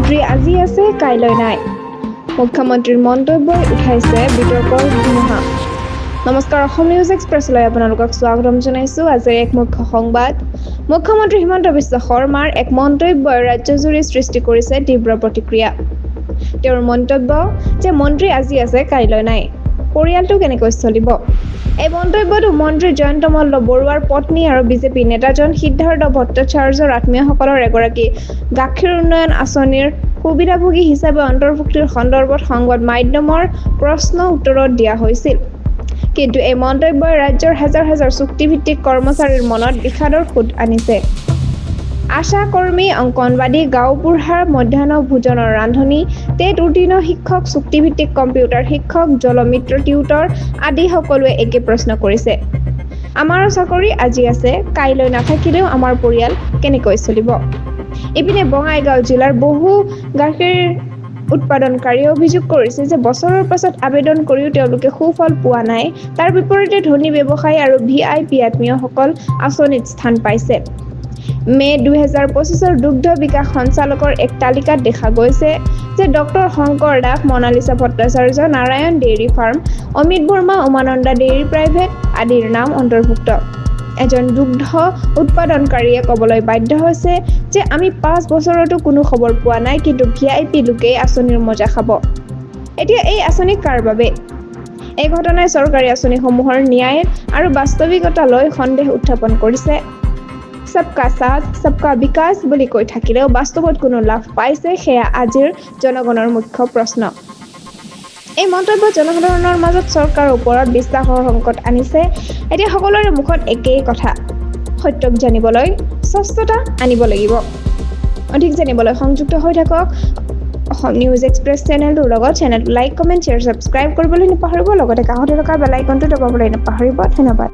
মন্ত্ৰী আজি আছে, কাইলৈ নাই। মুখ্যমন্ত্ৰীৰ মন্তব্যই উঠাইছে বিতৰ্কৰ ধুমুহা। নমস্কাৰ, অসম নিউজ এক্সপ্ৰেছলৈ আপোনালোকক স্বাগতম জনাইছোঁ। আজিৰ এক মুখ্য সংবাদ। মুখ্যমন্ত্ৰী হিমন্ত বিশ্ব শৰ্মাৰ এক মন্তব্যই ৰাজ্যজুৰি সৃষ্টি কৰিছে তীব্ৰ প্ৰতিক্ৰিয়া। তেওঁৰ মন্তব্য যে মন্ত্ৰী আজি আছে, কাইলৈ নাই, পৰিয়ালটো কেনেকৈ চলিব? এই মন্তব্যটো মন্ত্ৰী জয়ন্ত মল্ল বৰুৱাৰ পত্নী আৰু বিজেপি নেতাজন সিদ্ধাৰ্থ ভট্টাচাৰ্যৰ আত্মীয়সকলৰ এগৰাকী গাখীৰ উন্নয়ন আঁচনিৰ সুবিধাভোগী হিচাপে অন্তৰ্ভুক্তিৰ সন্দৰ্ভত সংবাদ মাধ্যমৰ প্ৰশ্ন উত্তৰত দিয়া হৈছিল। কিন্তু এই মন্তব্যই ৰাজ্যৰ হাজাৰ হাজাৰ চুক্তিভিত্তিক কৰ্মচাৰীৰ মনত বিষাদৰ সোঁত আনিছে। আশা কৰ্মী, অংগনবাড়ী, গাঁওবুঢ়া, মধ্যাহ্ন ভোজনৰ ৰান্ধনী, টেট উত্তীৰ্ণ শিক্ষক, চুক্তিভিত্তিক কম্পিউটাৰ শিক্ষক, জলমিত্ৰ টিউটৰ আদি সকলোৱে একে প্ৰশ্ন কৰিছে। আমাৰো চাকৰি আজি আছে, কাইলৈ নাথাকিলেও আমাৰ পৰিয়াল কেনেকৈ চলিব? ইপিনে বঙাইগাঁও জিলাৰ বহু গাখীৰ উৎপাদনকাৰীয়ে অভিযোগ কৰিছে যে বছৰৰ পাছত আবেদন কৰিও তেওঁলোকে সুফল পোৱা নাই। তাৰ বিপৰীতে ধনী ব্যৱসায়ী আৰু ভিআইপি আত্মীয়সকল আঁচনিত স্থান পাইছে। মে' 2025ৰ দুগ্ধ বিকাশ সঞ্চালকৰ এক তালিকাত দেখা গৈছে যে doctor Shankar Das, Monalisa Bhattacharya, Narayan dairy farm, Amit Varma, Umananda dairy private আদিৰ নাম অন্তৰ্ভুক্ত। এজন দুগ্ধ উৎপাদনকাৰীয়ে ক'বলৈ বাধ্য হৈছে যে আমি 5 বছৰতো কোনো খবৰ পোৱা নাই, কিন্তু ভিআইপি লোকেই আঁচনিৰ মজা খাব। এতিয়া এই আঁচনি কাৰ বাবে? এই ঘটনাই চৰকাৰী আঁচনিসমূহৰ ন্যায় আৰু বাস্তৱিকতালৈ সন্দেহ উত্থাপন কৰিছে। সবকা সাথ, সবকা বিকাশ বুলি কৈ থাকিলেও বাস্তৱত কোনো লাভ পাইছে, সেয়া আজিৰ জনগণৰ মুখ্য প্ৰশ্ন। এই মন্তব্য জনসাধাৰণৰ মাজত চৰকাৰৰ ওপৰত বিশ্বাসৰ সংকট আনিছে। এতিয়া সকলোৰে মুখত একেই কথা, সত্যক জানিবলৈ স্বচ্ছতা আনিব লাগিব। অধিক জানিবলৈ সংযুক্ত হৈ থাকক অসম নিউজ এক্সপ্ৰেছ চেনেলটোৰ লগত। চেনেলটো লাইক, কমেণ্ট, শ্বেয়াৰ, ছাবস্ক্ৰাইব কৰিবলৈ নাপাহৰিব। লগতে কাষতে থকা বেল আইকনটো দবাবলৈ নাপাহৰিব। ধন্যবাদ।